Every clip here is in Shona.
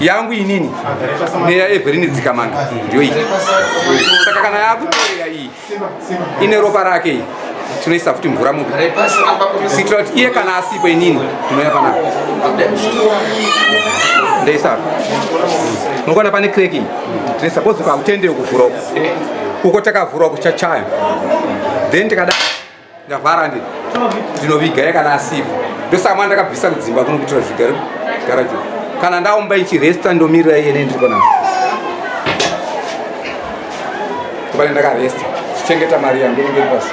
Yangu inini neyaEvelyn Dzikamanga ndiyo iyi. Saka kana yakutorera iyi ine ropa rake iyi, tinoisa futi mvura mupi kuitira kuti iye kana asipo inini ndinouya panapa ndeisa apa. Munokuona pane crack iyi, tinoisa bozi kakutendere kuvhura uko uko takavhura uko chachaya, then tikada ndavhara ndi ndinoviga iye kana asipo. Ndosaka mwana ndakabvisa kudzimba kuno kuitira zvigare garaji kana ndaumba ichiresta, ndomirira iye nendiri panapa pane ndakaresta chichengeta mari yangu inenge iri pasi.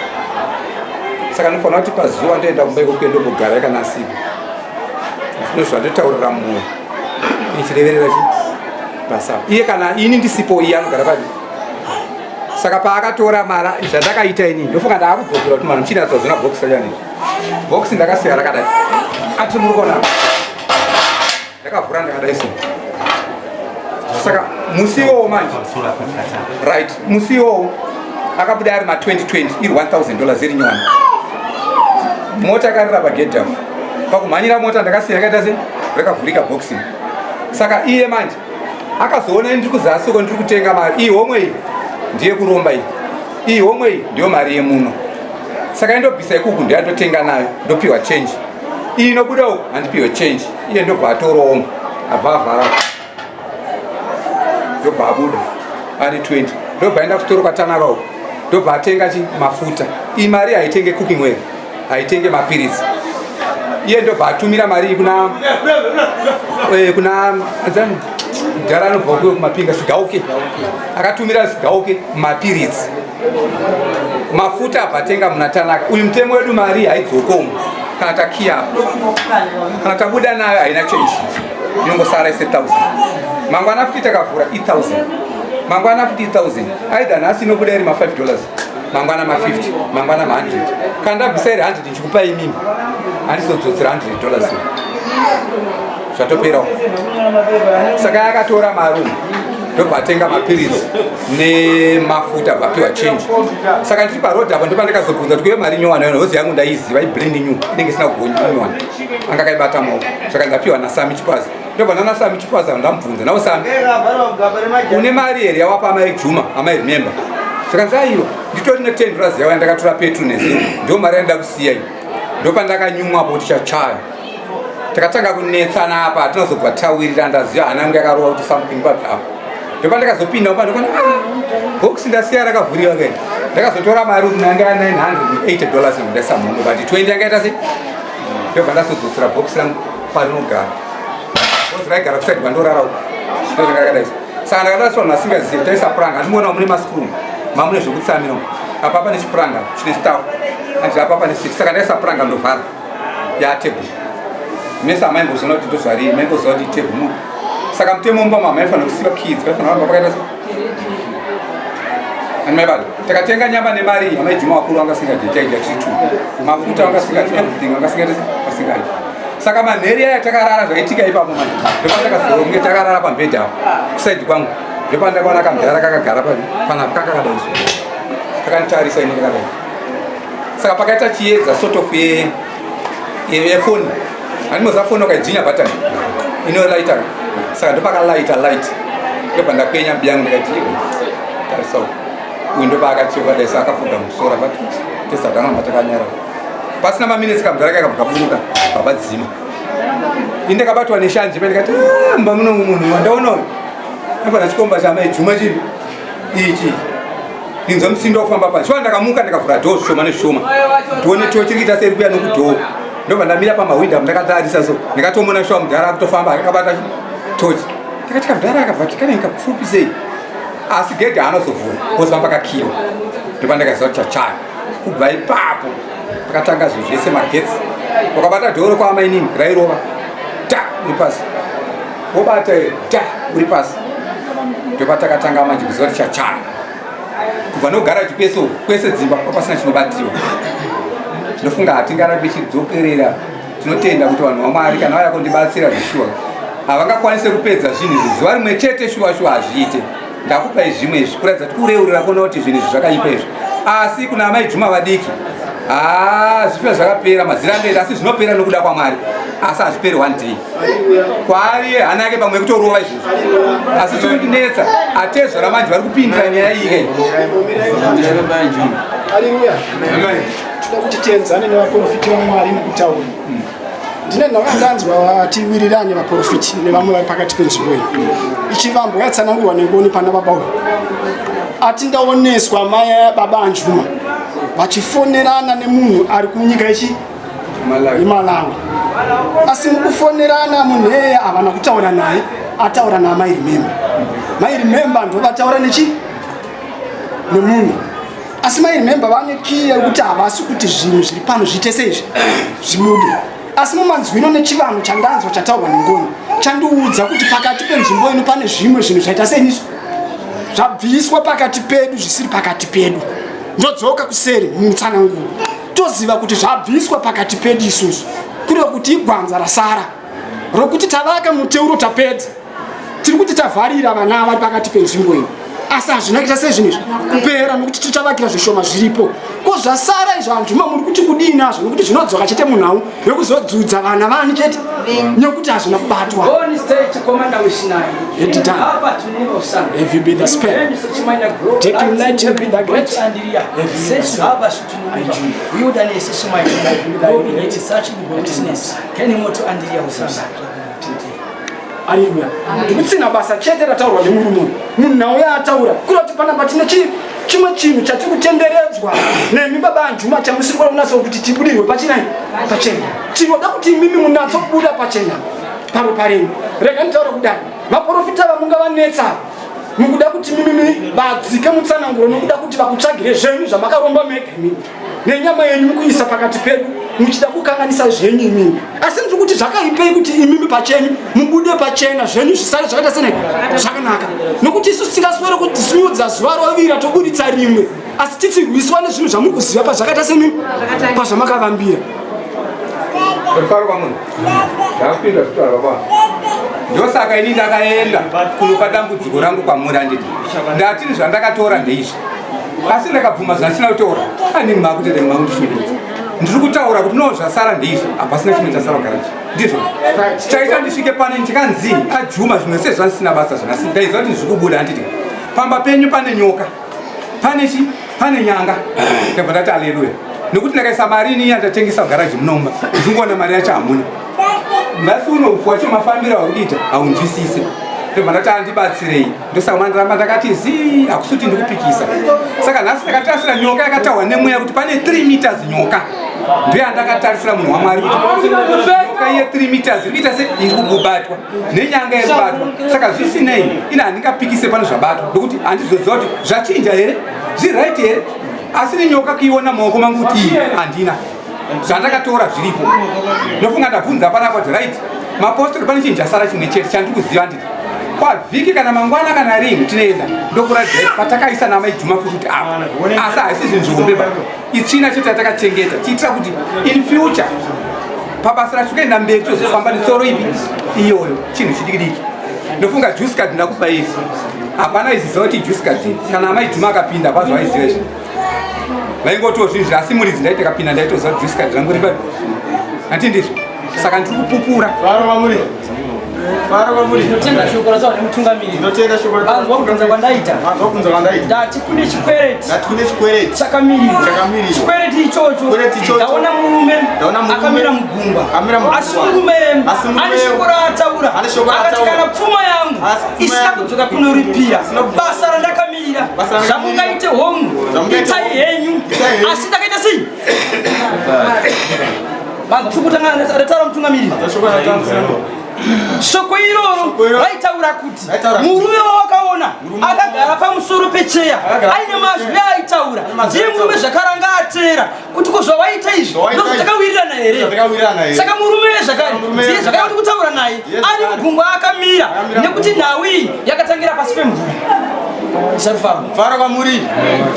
Saka ndinofanira kuti pazuva ndoenda kumba ikoko ndombogara kana asipo. Zvino zvandotaurira mumwoyo ichireverera chi basa iye kana ini ndisipo, iye anogara papi? Saka paakatora mara zvandakaita ini ndofunga ndaakudzokera kuti mara muchinatsa zvona box rachani. Box ndakasiya rakadai, ati muri kuona ndakavhura ndakadai so. Saka musi iwowo manje, right, musi iwowo akabuda ari ma2020 iri $1000 iri nyowani. Mota yakarira pagedhi apo, pakumhanyira mota ndakasiya yakaita se rakavhurika boxing. Saka iye manje akazoona ini ndiri kuzasi uko ndiri kutenga mari iyi, homwe iyi ndiye kuromba iyi, iyi homwe iyi ndiyo mari yemuno. Saka indobvisa ikuku ndiyandotenga nayo, ndopiwa change. Iyi inobuda uku handipiwe change. Iye ndobva atorowo, abva avhara, ndobva abuda ari 20, ndobva aenda kutoro kwaTanaka uku, ndobva atenga chi mafuta. Iyi mari haitenge cooking oil, haitenge mapiritsi. Iye ndobva atumira mari iyi kuna adzani mudhara anobva kuyo kumapinga, Sigauke. Akatumira Sigauke mapiritsi, mafuta, abva atenga muna Tanaka. Uyu mutemo wedu, mari haidzokomo kana takiya, kana tabuda nayo haina change, inongosara ise 1000. Mangwana futi takavhura i1000, mangwana futi i1000. Aidha nhasi inobuda iri ma$5, mangwana ma50, mangwana ma100. Kana ndabvisa iri 100 ndichikupa imimi, handizodzosera $100, zvatoperawo. Saka yakatora mari ndobva atenga mapiritsi nemafuta, bvapiwa change. Saka ndiri paroad apo ndopandakazobvunza kuti kuye mari nyowani yona hozi yangu ndaiziva ibrand new, inenge isina kugonyowani, anga akaibata maoko. Saka ndapiwa naSami Chipazi, ndobva nana Sami Chipazi ndamubvunza nawo, "Sami, une mari here yawapa amai Juma?" Amai remember zvakanzi, "Aiwa, nditori ne$10 yavo yandakatora petro nezero, ndo mari yandida kusiya iyi." Ndopandakanyumwapo kuti chachaya. Takatanga kunetsana apa, hatinazobva tawirira. Ndaziva hana yangu yakarova kuti something papi apa. Ndopandakazopinda mumba, ndokona, ah, box ndasiya rakavhuriwa kai. Ndakazotora mari kuti yanga ya $980 ndaisa muhomwe, but 20 yanga ita sei. Ndobva ndazodzosera box rangu parinogara, box raigara kuside kwandorara uko, ndozvanga rakadai. Saka ndakadai vanhu vasingazivi, taisa puranga. Handimoona mune mascrew, mamune zvekutsamira apa pane chipuranga chine staff, anditi apa pane six. Saka ndaisa puranga, ndovhara yatable mese. Amaimbozviona kuti ndozvarii, maimboziva kuti table mu. Saka mutemo mumba mamaifanira kusiva keys, paifanira kuramba pakaita se animaibata. Takatenga nyama nemari. Amaijuma vakuru vanga singadyi, taidya tiri two. Mafuta vanga singadyi, everything vanga singadyi, vasingadyi. Saka manheri aya takarara, zvaitika ipapo manje, ndopandakazonge takarara pambedha apo kuside kwangu, ndopandakaona kamudhara kakagara panapa, kakakadaiso kakanditarisa ini ndakadai. Saka pakaita chiedza sort of yefoni, handimoziva foni wakaidzvinya button inolaita. Saka ndopakalaita light, ndobva ndakwenya biyangu, ndikati, "Tarisa uku." Uyu ndopaakacheuka dai, akafuga musoro but tesatangamba takanyara. Pasina maminitsi kamudhara kakabva kaburuka, baba dzima. Ini ndakabatwa neshanje pa, ndikati, "Ah, mba muno munhu wandaona uyu afana chikomba chamai Juma chipi ichi." Ndinzwa musindo wakufamba pasi shuwa. Ndakamuka, ndikavhura dhoo zvishoma nezvishoma, ndione tochi iri kuita seri kuya nokudhoo. Ndobva ndamira pamahwindo apo ndakatarisa so, ndikatomona shuwa mudhara akutofamba akabata tochi. Ndakati kamudhara akabva kanenge kapfupi sei, asi gedhi haanozovhura because pamba pakakiwa. Ndopa ndakaziva kuti chachaya. Kubva ipapo pakatanga zvinhu zvese, magetsi. Wakabata dhoro kwaamainini rairova ta, uri pasi, wobata ta, uri pasi. Ndopatakatanga manje kuziva kuti chachaya. Kubva nogaraji kwese uku, kwese dzimba pasina chinobatiwa. Tinofunga hatingarambi chidzokerera. Tinotenda kuti vanhu vaMwari kana vaya kundibatsira zvishuwa, havangakwanise kupedza zvinhu izvi zuva rimwe chete. Shuwa shuwa hazviite. Ndakupai zvimwe izvi kuratidza kuti kureurira kuona kuti zvinhu izvi zvakaipa izvi. Asi kuna amai Juma vadiki, haa, zvife zvakapera mazira andoenda, asi zvinopera nokuda kwaMwari. Asi hazviperi one day. Kwaari hana yake pamwe kutorova izvozvo. Asi chikundinetsa atezvara manje vari kupindira nyaya iyi. Haleluya. Toda kuti tienzane nevaprofiti vaMwari mukutaura. Ndine nhau yandanzwa tiwirirane vaprofiti nevamwe vari pakati penzvimbo iyi. Ichivambo yatsanangurwa nengoni pana baba uyu. Ati ndaoneswa mai baba Anjuma vachifonerana nemunhu ari kunyika ichi Malawi. Asi mukufonerana munheya havana kutaura naye, ataura naamai Remember. Mai Remember ndovataura nechi nemunhu. Asi mai Remember vane kiya yekuti havasi kuti zvinhu zviri pano zviite seizvi zvibude. Asi mumanzwino nechivanhu chandanzwa chataurwa nengoni chandiudza kuti pakati penzvimbo ino pane zvimwe zvinhu zvaita seniso zvabviswa pakati pedu zvisiri pakati pedu. Ndodzoka kuseri mutsananguro toziva kuti zvabviswa pakati pedu isusu kureva kuti igwanza rasara rokuti tavaka muteuro tapedza tiri kuti tavharira vana vari pakati penzvimbo iyi asi hazvina kuita sei zvinhu izvi kupera nokuti tichavakira zvishoma zviripo ko zvasara izvo hanzvuma muri kuti kudii nazvo nokuti zvinodzoka chete munhau yekuzodzudza vana vani chete nekuti hazvina kubatwa Haleluya. Ndikutsina basa chete rataurwa nemurume uyu. Munhau yaataura kuri kuti panapa tine chimwe chinhu chatiri kutenderedzwa nemi baba Anjuma chamusiri kuda kunatsa kuti tibudirwe pachinai pachena. Tinoda kuti imimi munatsobuda pachena paropa renyu. Rega nditaure kudai. Vaporofita vamungavanetsa mukuda kuti mimimi vadzike mutsananguro nokuda kuti vakutsvagire zvenyu zvamakaromba mega imimi nenyama yenyu mukuisa pakati pedu muchida kukanganisa zvenyu imimi asi ndiri kuti zvakaipei kuti imimi pachenyu mubude pachena zvenyu zvisare zvakaita sene zvakanaka nokuti isu tingaswere kusimudza zuva rovira toburitsa rimwe asi tichirwiswa nezvinhu zvamuri kuziva pazvakaita semimi pazvamakavambira rufaro kwamunhu ndakupinda zvitaura baba ndosaka ini ndakaenda kunopa dambudziko rangu kwamuri anditi ndatini zvandakatora ndeizvi asi ndakabvuma zvandisina kutora anini makutoita makundishungurudza ndiri kutaura kuti no zvasara ndeizvi hapasina chimwe chasara kugaraji ndizvo chaita ndisvike pano ndikanzi ajuma zvimwe sezvandisina basa zvinasi ndaiziva kuti ndiri kubuda anditi pamba penyu pane nyoka pane chi pane nyanga ndabva ndati aleluya nekuti ndakaisa mari ini yandatengesa kugaraji munomba ndingoona mari yacho hamuna nhasi uno upfu wacho mafambiro auri kuita haunzwisise ndobva ndati andibatsirei ndosaka mandiramba ndakati zii hakusi kuti ndikupikisa saka nhasi ndakatarisira nyoka yakatahwa nemweya kuti pane 3 meters nyoka ndoyandakatarisira munhu wamwari kuti nyoka iye 3 meters iri kuita se iri kubatwa nenyanga iri kubatwa saka zvisinei ini handingapikise pane zvabatwa ndokuti handizoziva kuti zvachinja here zviright here asi nenyoka kuiona maoko mangu kuti iyi handina zvandakatora zviripo ndofunga ndabvunza panapa kuti right mapostori pane chinhu chasara chimwe chete chandiri kuziva nditi kwavhiki kana mangwana kana rini tinoenda ndokuratidzai patakaisa namai juma futi kuti apa asi haisi zvinhu zvihombe ba itsvina chete yatakachengeta tiitira kuti in future pabasa racho kuenda mberi tozofamba netsoro ipi iyoyo chinhu chidikidiki ndofunga juice card ndakupa iri hapana iziziva kuti juice card kana amai juma akapinda pazvo aiziva izvi vaingotiwo zvinhu zvi asi muridzi ndaiti akapinda ndaitoziva juice card rangu ripa hati ndizvo saka ndiri kupupura Ndinotenda shoko rataurwa nemutungamiri. Ndinotenda shoko rataurwa. Vanzwa kubvunza kwandaita. Vanzwa kubvunza kwandaita. Ndati kune chikwereti. Ndati kune chikwereti. Chakamirirwa. Chakamirirwa. Chikwereti ichocho. Chikwereti ichocho. Ndaona murume. Ndaona murume. Akamira mugungwa. Akamira mugungwa. Asi murume Asi murume ane shoko raataura. Ane shoko Akati raataura. kana pfuma yangu Asi pfuma isina yangu. kudzoka kunoripira. Isina kudzoka. Basa randakamirira. Basa randakamirira. Zvamungaite hongu. Zvamungaite Itai hongu. henyu. Itai henyu. Asi ndakaita sei? Vanzwa shoko rataura mutungamiriri. Shoko rataura. Shoko iroro raitaura kuti murume wawakaona akagara pamusoro pecheya aine mazwi aaitaura ndiye murume zvakaranga ateera kuti ko zvawaita izvi ndozvatakawirirana here saka murume zvakare ndiye zvakare kuti kutaura naye ari mugungwa akamira nekuti nhau iyi yakatangira pasi pemvura Faro kwamuri.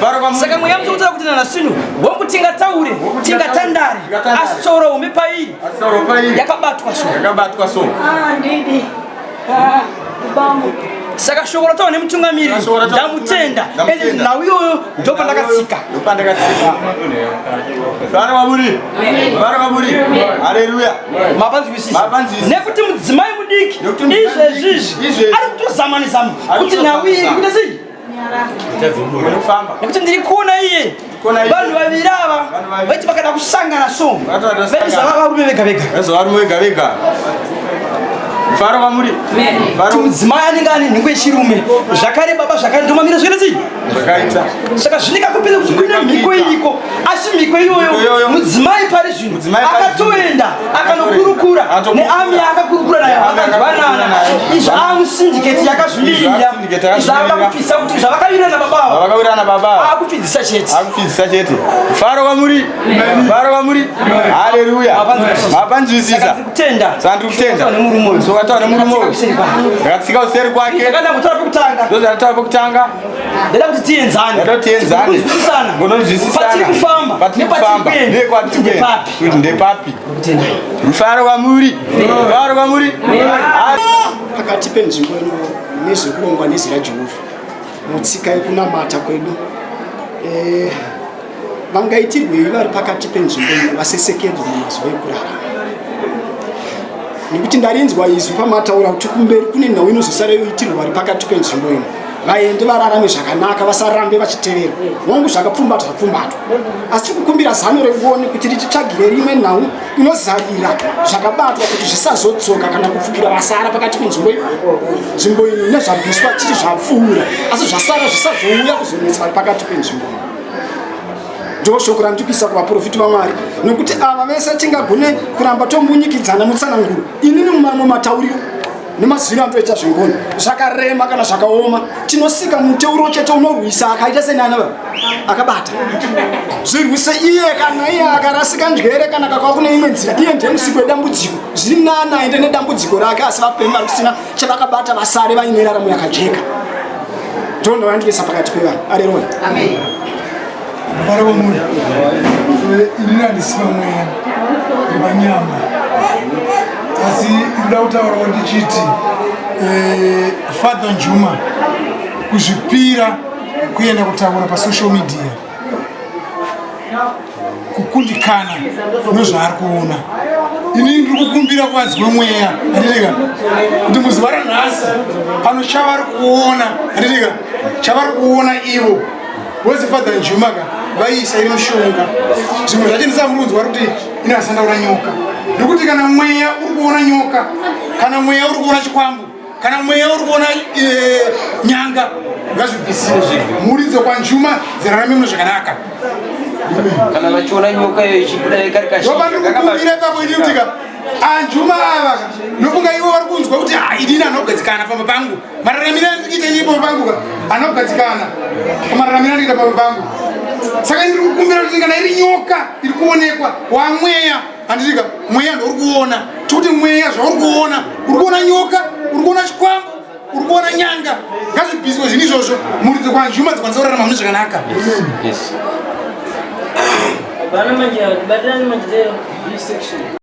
Faro kwamuri. Saka mweya mutsvene kuti nanasino hongu tingataure tingatandare asi tsoro hombe pairi Asi yakabatwa so yakabatwa so Ah, ndidi. Ah, ubambo. Saka shoko rataura nemutungamiriri ndamutenda, ende nhau iyoyo ndopandakatsika. Mapanzwisisa? Nekuti mudzimai mudiki izvezvizvi ari kutozama nezama kuti nhau iyi iri kuita sei, nekuti ndiri kuona iye vanhu vaviri ava vaiti vakada kusangana so vaizava varume vega vega. Varume vega vega. Mufaro kwamuri. Kuti mudzimai anenge ane nhengo yechirume zvakare baba zvakare, ndomamira zvakaita sei? Zvakaita. Saka zvinekakupedza kuti kune mhiko iriko, asi mhiko iyoyo mudzimai pari zvino akatoenda akanokurukura neami yaakakurukura nayo, akanzwanana. Izvo amusindiketi yakazvimirira, izvo akuda kupfisa kuti zvavakawirirana baba. Vakawirirana baba. Akupfidzisa chete. Akupfidzisa chete. Mufaro kwamuri. Mufaro kwamuri. Haleluya. Mapanzwisisa. Kutenda. Saka ndiri kutenda. Nemurume uyu. So kataura nemurume uyu. Kuseri kwake. Ndakatsika kuseri kwake. Ndakada kutaura pekutanga. Ndozvandataura pekutanga. Ndada kuti tienzane. Ndada kuti tienzane. Kunzwisisana. Ngononzwisisana. Patiri kufamba. Patiri kufamba. Nekwatiri Nekwatiri kuenda. Ndepapi. Kuti ndepapi. Kutenda. Rufaro kwamuri. Rufaro kwamuri. Pakati penzvimbo ino nezvekurongwa nezwi raJehovha mutsika yekunamata kwedu, vangaitirwei vari pakati penzvimbo ino vasesekedzwa mumazuva ekurarama? Nekuti ndarinzwa izwi pamataura kuti kumberi kune nhau inozosara yoitirwa vari pakati penzvimbo ino, vaende vararame zvakanaka, vasarambe vachitevera wangu zvakapfumbatwa zvapfumbatwa. Asi kukumbira zano rengoni kuti richitsvagire rimwe nhau inozarira zvakabatwa kuti zvisazodzoka kana kupfukira vasara pakati penzvimbo ino, nzvimbo ino nezvabviswa tichi zvapfuura, asi zvasara zvisazouya kuzonetsa vari pakati penzvimbo ino. Ndo shoko randiri kuisa kuvaprofiti vaMwari, nekuti ava vese tingagone kuramba tombunyikidzana mutsananguro. Inini mumamwe matauriro nemaziviro anotoita zvengoni zvakarema kana zvakaoma, tinosika muteuro chete unorwisa akaita senana akabata zvirwise iye. Kana iye akarasika njere kana kakava kune imwe nzira, iye ndiye musiki wedambudziko. Zviri nani aende nedambudziko rake, asi vapenyu vari kusina chavakabata vasare vaine raramo yakajeka. Ndondo vandikuisa pakati pevanhu. Areroya. Mufaro wemuri. Inini handisiva mweya wepanyama, asi ndoda kutaurawo ndichiti Father Njuma kuzvipira kuenda kutaura pasocial media kukundikana nezvaari kuona. Inini ndiri kukumbira kuvadzi wemweya, handitika, kuti muzuva ranhasi pano chavari kuona, handitika, chavari kuona ivo vose Father Njuma ka vaiisa iri mushonga. Zvimwe zvacho ndisamurunzwa kuti inasandaura nyoka, nekuti kana mweya uri kuona nyoka, kana mweya uri kuona chikwambo, kana mweya uri kuona nyanga, ngazvibvisiwe, mhuri dzekwaNjuma dzirarame mune zvakanaka. Kana vachiona nyoka iyo ichibuda kari. Ndopandiri ipapo ini kutika anjuma ava nofunga ivo vari kunzwa kuti, "Ah, inini anogadzikana pamba pangu, mararamiro andikuita inini pamba pangu ka anogadzikana pamararamiro andikuita pamba pangu." Saka ndiri kukumbira kuti kana iri nyoka iri kuonekwa wamweya, handitika, mweya ndouri kuona, tikuti mweya zvauri kuona, uri kuona nyoka, uri kuona chikwambo, uri kuona nyanga, ngazvibviswe zvinhu izvozvo, mhuri dzekwanjuma dzikwanisa kurarama mune zvakanaka. Yes. Bana manje, batirani manje, section.